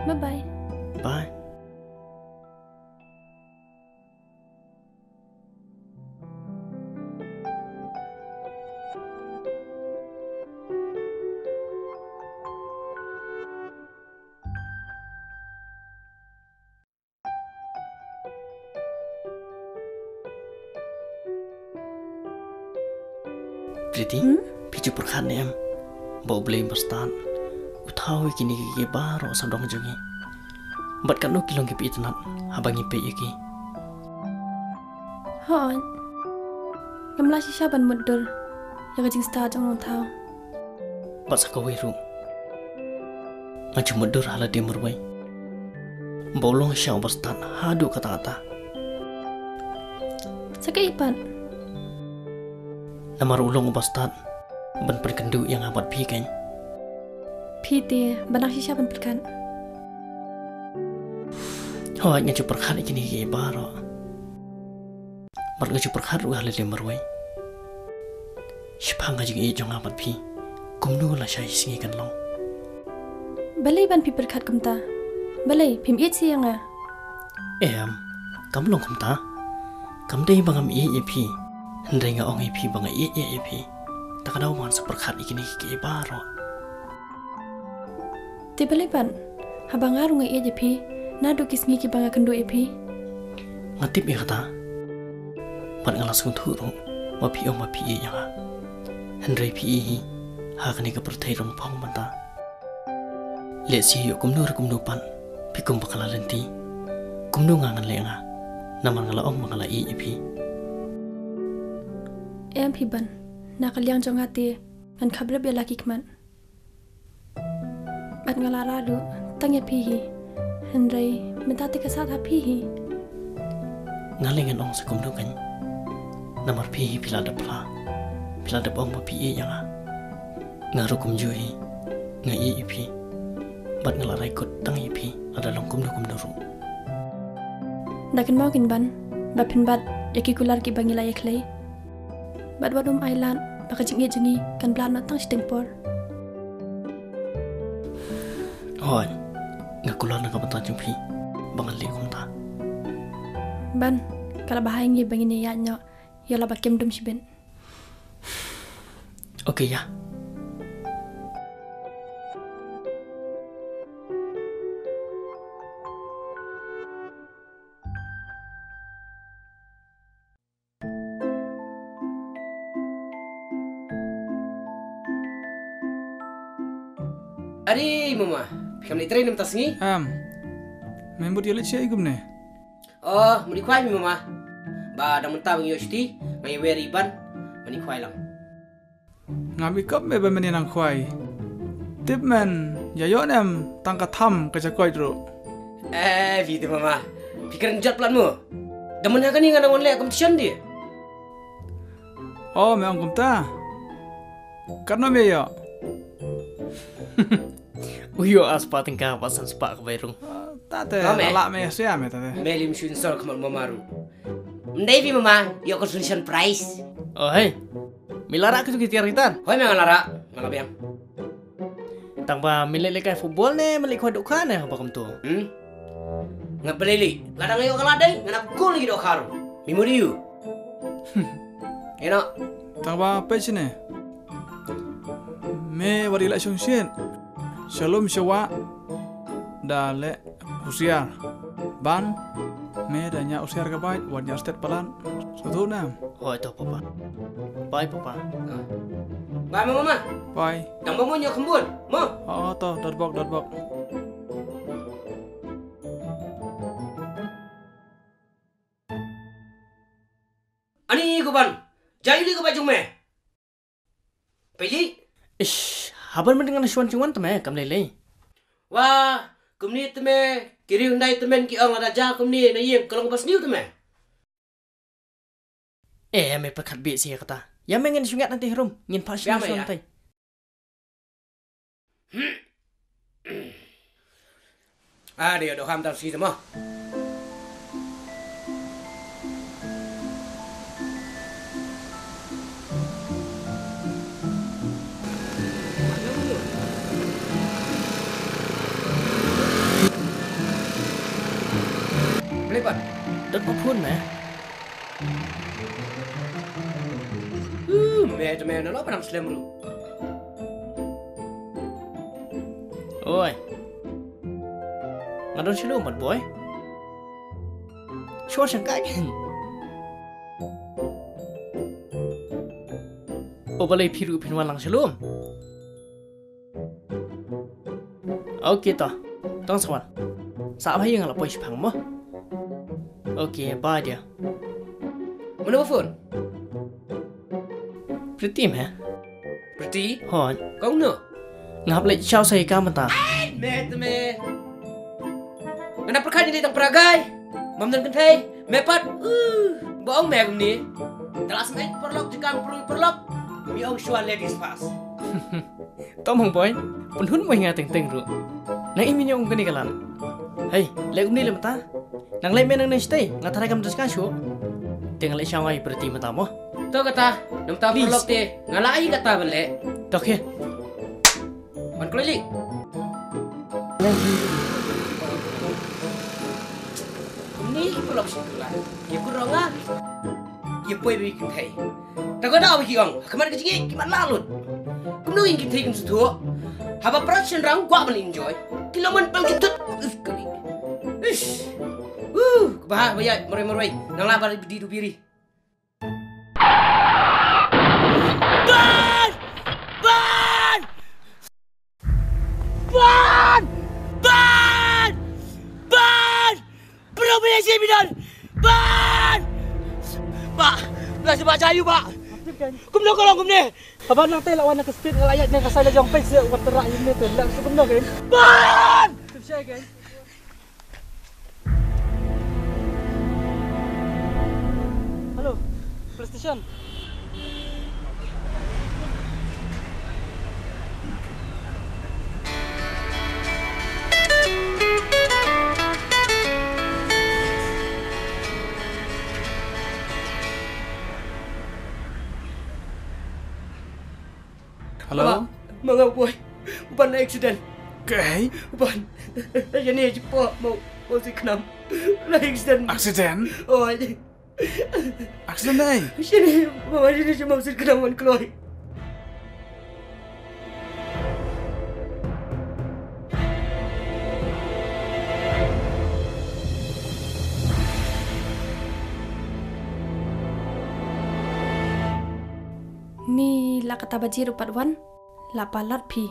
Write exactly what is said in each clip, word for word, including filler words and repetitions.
Bye bye. Bye. Preeti, hmm? Phi ju pyrkhat ne em ba U Blei ba stad u thaw ïa kine kiei kiei baroh sawdong jong ngi? Bad katno ki long kiba itynnad haba ngi peit ïa ki. Hooid. Ngam lah shisha ban mutdur ïa ka jingstad jong U Thaw. Bad sa kawei ruh, nga ju mutdur ha lade marwei ba u long shisha uba stad haduh katta katta. Sa kaei pat? Namar u long uba stad ban pynkynduh ïa nga bad phi, kan? Phi te ba nang shisha ban pyrkhat. Hooid, nga ju pyrkhat ïa kine kiei baroh. Bad nga ju pyrkhat ruh ha lade marwei shaphang ka jingïeit jong nga bad phi, kumno lashai sngi kan long. Balei ban phi pyrkhat kumta? Balei phim ïeit shuh ïa nga? Em, kam long kumta. Kam dei ba ngam ïeit ïa phi, hynrei nga ong ïa phi ba nga ïeit ïa phi. Ta ka daw ba ngan sa pyrkhat ïa kine kiei kiei baroh. Te balei pat haba nga ruh nga ïeit ïa phi naduh ki sngi kiba nga kynduh ïa phi? Nga tip ïa kata. Bad nga la sngewthuh ruh ba phi ong ba phi ïeit ïa nga. Hynrei phi ïeit hi ha kane ka pyrthei rong phong mynta. Lehse ïoh kumno re kumno pat phi kum bakla lynti. Kumno nga ngan leh nga, namar nga la ong ba nga la ïeit ïa phi. Em phi Ban, na ka liang jong nga te ngan khapbrip ïa la ki khmat. Bad nga la rah ruh tang ïa phi hi. Hynrei mynta te ka sah ha phi hi. Nga leh ngan ong sa kumno kan. Namar phi hi phi la dep phla, phi la dep ong ba phi ïeit ïa nga. Nga ruh kumjuh hi, nga ïeit ïa phi. Bad nga la rai kut tang ïa phi lada long kumno kumno ruh. Da kynmaw kein Ban ba phin bat ïa ki kular kiba ngi la ïakhlei. Bad wat ym ailad ba ka jingïeit jong ngi kan blah noh tang shiteng por. Hooid, nga kular na ka bynta jong phi ba ngan leh kumta. Ban, ka la bha ïa ngi ba ngin ïaid noh ïa la ba kem dum shibit. Okay, ïa. Are mama, phi kam leit trei na mynta sngi? Em. Me mut ïa leit sha ei kumne? Oh, mut ïa khwai mama. Ba dang mynta ba ngi ïoh shuti, nga ïa wer i Ban ban ïa khwai lang. Ngam i kop me ba men ïa nang khwai. Tip men, ïa ïoh nem tang ka tham ka jakoit ruh. Eh, phi te mama. Phi kren jot palat mo. Da mynta kane nga dang wan leh competition de. Oh, me ong kumta. Katno me ïoh? U ïoh ar spah tyngka bad san spah ka bai rung. Ah, ta te, oh, me. La me sia me ta te. Me lim shu insult khmat mama ruh. Ym dei phi mama, ïoh consolation prize. Oh, hei. Me la rah kito ki tiar ki tar? Hooid me nga la rah, nga la biang. Tang ba me leh lehkai football ne me leh khwai dohkha ne haba kumto? Hmm? Nga balei leh, lada nga ïoh ka la dei, ngan ap goal ïa ki dohkha ruh. Me mut ïa u. Ïa noh. Tang ba peit shane. Me wat ïa leh shongshit. Sha lum sha wah. Da leh husiar. Ban, me da ñiah husiar ka bike, wat ñiah stet palat. Sngewthuh ne em? Hooid to papa. Bye papa. Bye mama. Bye. Tang ba mo ñiah khambun mo. Oh to, dot bok, dot bok. Ani ko Ban, jai li ko ba jong me. Peli. Ish, haban mynta ngan shu wan jingwan te me, kam lei lei. Wa, kumne te me, ki riewhyndai te men ki ong lada jia kumne na ïing ka long ba sniew te me. Eh, me pyrkhat beit sha kata. Ïa me ngin shu ngat hangtei harum, ngin phah sniew sha hangtei. Ah, dei ïoh dohkha mynta sngi te mo. Dot ba phone me. Uh, me te me na lo panam slem ru. Oi. Nga don shalom, bad boy. Shuwa shang kai. O balei phi ruh phin wan lang shalom. Okay to. Tang sa wan. Sa ba hi nga la poi shipang mo. Okay, bye dear. Mano phone? Pretty me. Pretty? Hoi. Kong no? Nga hap leit shaw sa ïa ka mynta. Ai, me te me. Nga na pyrkhat ïa ni tang pragai. Mam don kynthei. Me pat. Uh, ba ong me kumni. Te la sngewbha paralok jingkam pyrung paralok. Mi ong shuwa ladies first. To mong boy. Pynhun mo ïa nga teng teng ruh. Nang ïa mi ong kane ka lad. Hei, leh kumni leh mynta. Nang leh me nang nang shtei, nga tharai kam da sngewsih. Te nga leh shaw nga ïa Pretty mynta mo. To kata, nang ta paralok te, nga la ai kata ban leh. To khe. Ban kloi li. Ni paralok shi kala. Ki kurang ah. Ki poi bi ki thei. Ta ka da ba ki ong, ha khmat ka jingïeit ki man la lut. Kumno ïa ki thei kin suthuh. Haba prat shynrang kwah ban enjoy. Ki long man pang ki tut. Uf, kali. Ish. Uh, bah, bah, ya, marwei, marwei. Nang la ba di du biri. Ban! Ban! Ban! Ban! Ban! Perlu punya si bidon! Ban! Pak! Belah sebab cahayu, Pak! Kumno ka long kumne? Haba nang te la wan na ka speed nga la ïaid na ka side la jong page se wat terak ïa kumne te la kumno kan? Ban! Tip shai kan? Hello, police station. Hello? Ba, ma nga u boi. U ban la accident. Kaei? U ban. Ïa ne jipo mo mo si khnam. La accident. Accident? Oi. Accident ei? Shini, ma ma shini shini mo si khnam wan kloi. Ni la kata ba jir u pat wan, la palat phi.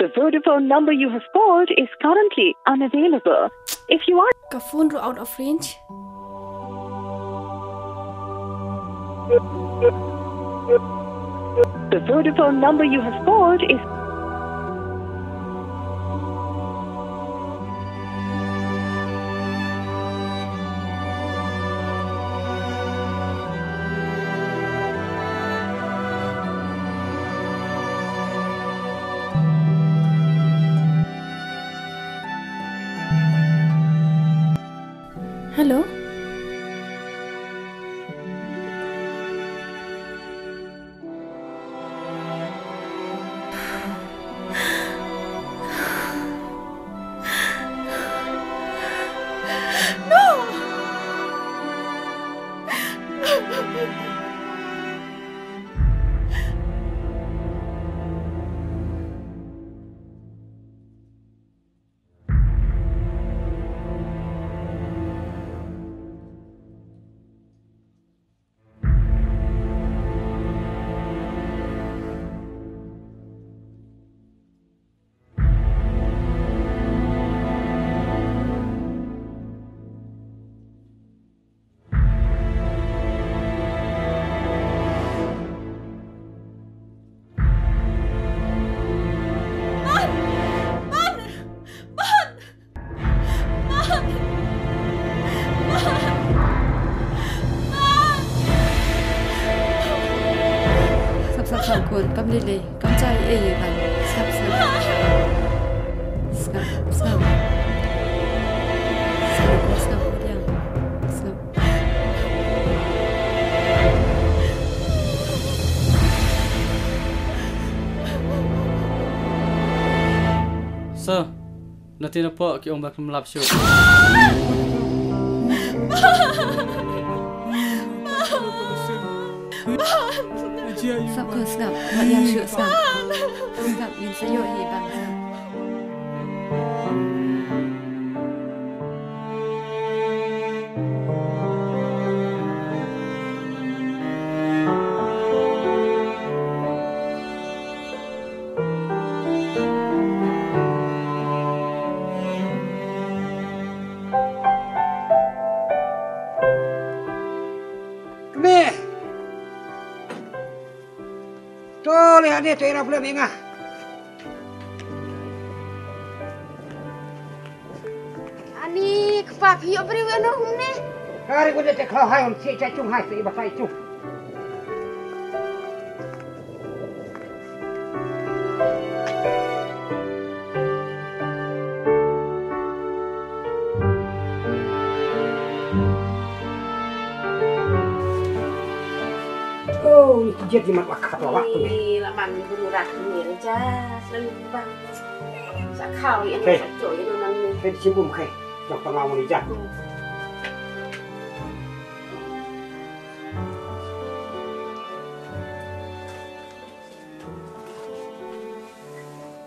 The Vodafone number you have called is currently unavailable. If you are Ka phone ruh out of range. The Vodafone number you have called is Hello? Sngap, sngap, sngap, khun, kam lei lei, kam jai ei ei ban. Sngap, sngap. Sngap, sngap. Sngap, khun, sngap, khun, sngap. Sngap. Sir, Nati napoh ki ong ba kin lap shuh. Sngap ko, sngap. Wat ïam shuh, sngap. Sngap, ngin sa ïoh hi bang. Kmie. To leh ade to ira pule menga. Ani kpa phi obriu ano humne. Kari ko de te khau hai om si cha chung hai si iba sai chung. Oh, ni ki jet ni mat la khat la tu ni. Ni la man guru rat ni ja, selalu bang. Sa khau ni, sa cho ni, nan ni. Hey, simbum kai, jang tengah ni ja.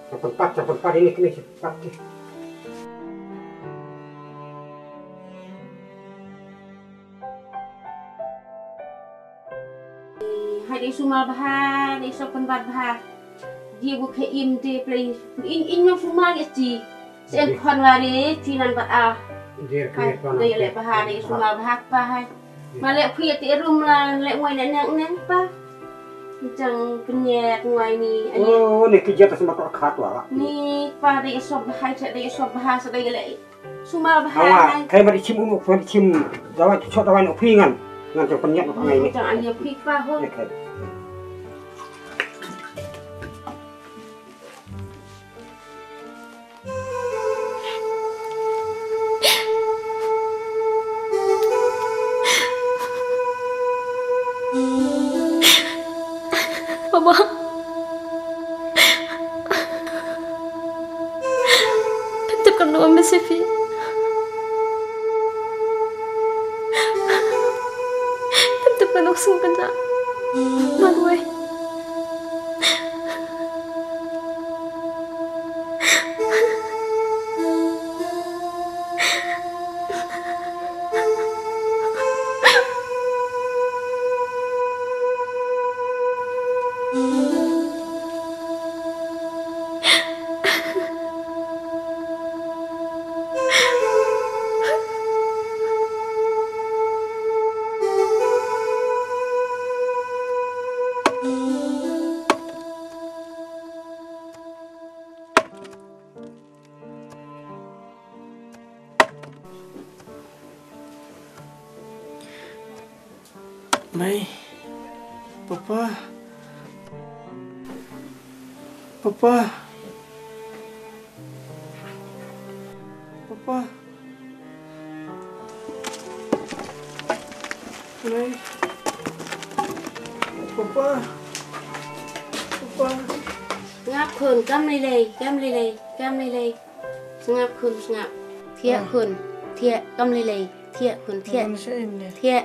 Sa pynpat, sa pynpat ini kini sa pynpat ki. Hai dei sumar bha, dei sop pynbat bha. Dia bu khe im te play in in nyong sumar ngi sti. Sen khon wari ti nan bat a. Hai dei le bha, dei sumar bha pa hai. Ma le phi ti rum la le ngoi ne neng neng pa. Jang pynñiat ngoi ni. Oh, ni ki jat sumar to khat wa. Ni pa dei sop bha, dei sop bha sa dei le. Sumar bha. Awa, kai ma di chim um, kai ma di chim. Dawai chot dawai no phi ngan. Ngan chang pynñiat no ngai ni. Chang ai phi pa ho. Baba. Pynthut kan nuh ym bisi phi. Pynthut kan nuh sung kan ja. Man wei. Mei. Papa. Papa. Papa. Mei. Papa. Papa. Sngap khun, kam lei lei, kam lei lei, kam lei lei. Sngap khun, sngap. Thiah khun, thiah, kam lei lei. Thiah khun, thiah. Thiah.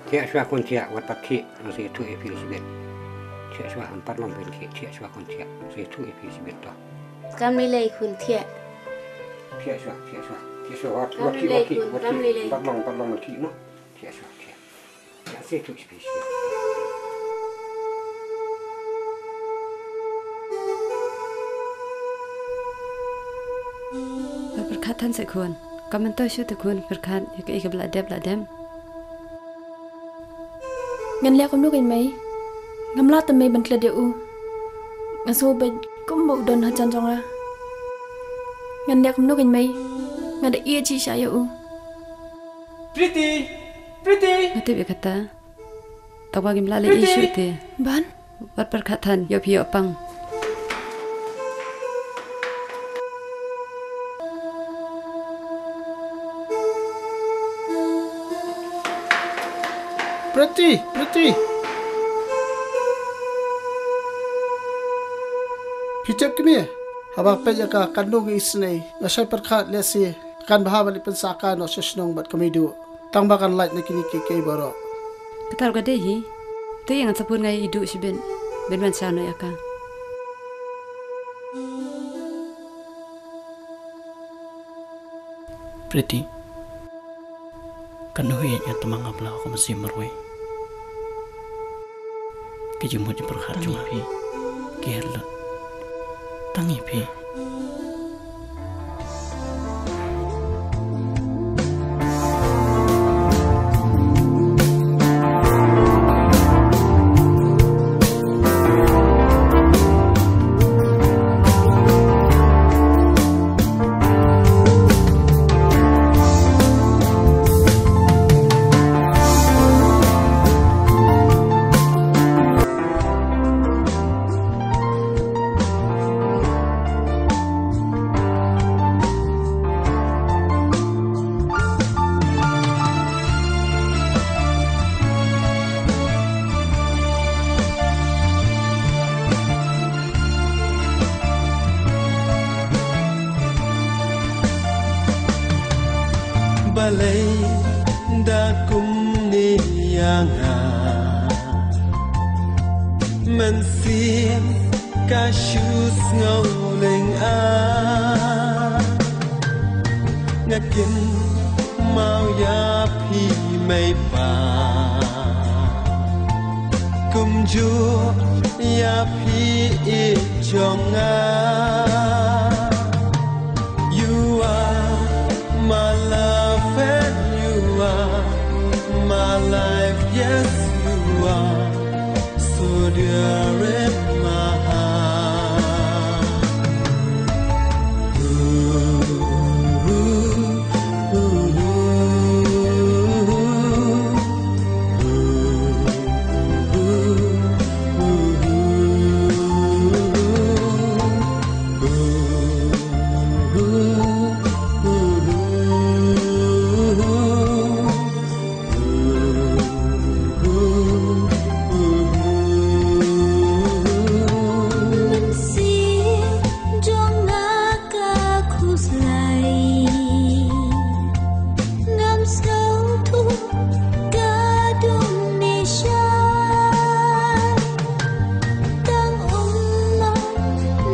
Thiah shuwa khun thiah, wat pat khih, ngan sa ïathuh ïa phi sibit. Thiah shuwa, em pat long phin khih, thiah shuwa khun thiah, ngan sa ïathuh ïa phi sibit to. Kam lei lei khun thiah. Thiah shuwa, thiah shuwa. Thiah shuwa, wat, wat khih, wat khih, wat khih. Em pat long, em pat long khih mo. Thiah shuwa, thiah. Ngan sa ïathuh ïa phi sibit. Pyrkhat than seh khun. Kam myntoi shuh te khun, pyrkhat ïa kaei kaba la dep la dem. Ngan leh kumno kein mei? Ngam lah te mei ban klet ïa u. Nga sngew beit kumba u don hajan jong nga. Ngan leh kumno kein mei? Nga da ïeit shisha ïa u. Pretty! Pretty! Nga tip ïa kata. Tangba ngim lah leh ei shuh te. Ban? Wat pyrkhat than, ïoh phi ïoh pang. Pretty, Pretty. Phi tip kmie? Haba peit ïa ka, katno ngi isynei. Nga shait pyrkhat lehse kan bha ban ïa pynsah ka noh sha shnong bad ka meiduh. Tang ba kan lait na kine kiei kiei baroh. Kata ruh ka dei hi. Te ïa ngan sa pur nga ïa i Duh shibit ban wan shah noh ïa ka. Pretty, katno hi ïa nga tang ma nga bla ka mynsiem marwei. Ka jingmut jingpyrkhat jong nga phi ki her lut. Tang ïa phi. Balei da kumne ïa nga? Mynsiem ka shu sngew lynga. Nga kynmaw ïa phi mei pa, kumjuh ïa phi i jong nga. You are my love and you are my life. Yes, you are so dear in my heart. Mynsiem jong nga ka khuslai, ngam sngewthuh ka donation. Tang ummat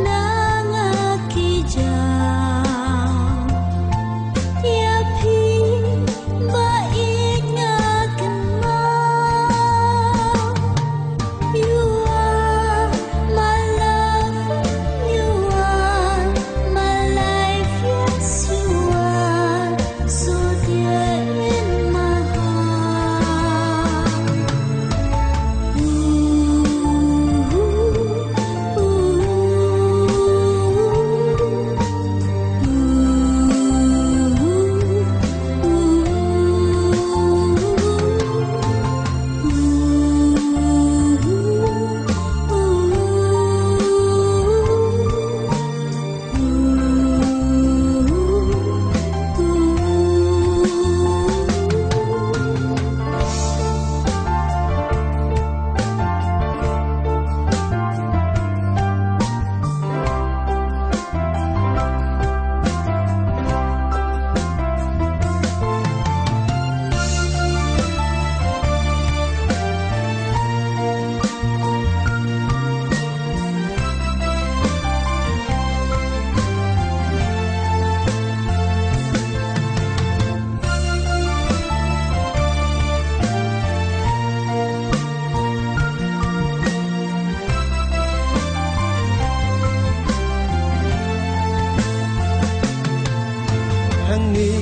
na nga ki jam ïa phi. Ba ïeit nga kynmaw. You are my love, you are my life, yes, you are so dear in my heart. Ooh, ooh, ooh. Hangne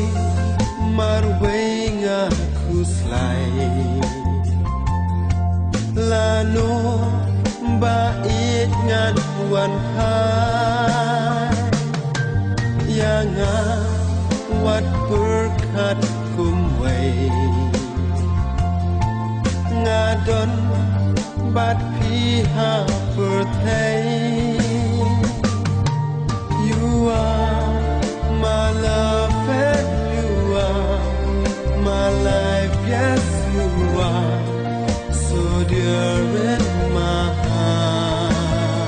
marwei nga khuslai, lano ba ïeit ngan wan phai ïa nga, wat pyrkhat kumwei. Nga don bad phi ha pyrthei. You are my love and you are my life. Yes, you are so dear in my heart.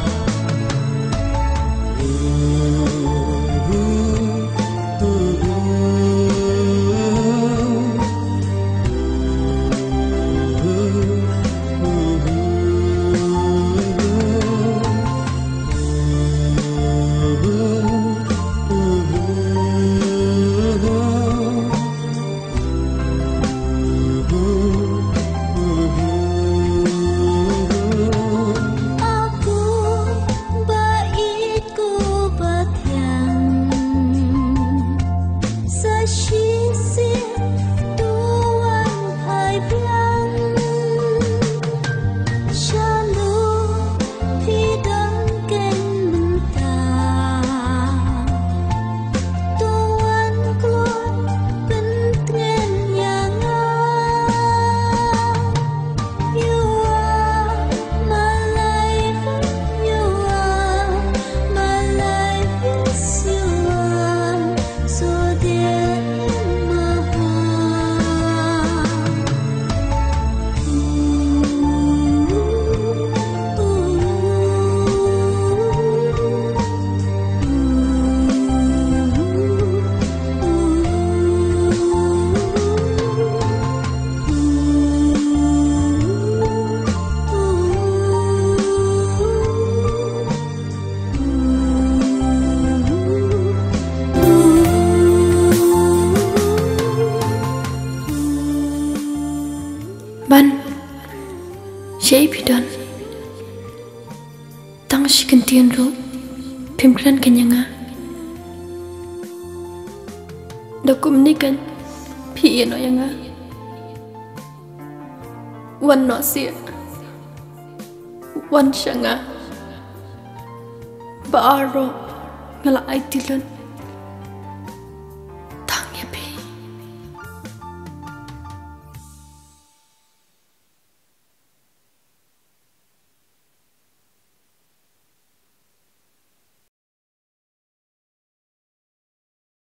Dei phi don tang shi kyntien ruh phim kren kynja nga. Da kumne kan phi ïa no ïa nga. Wan no sia. Wan sha nga. Ba aro nga la ai tilun.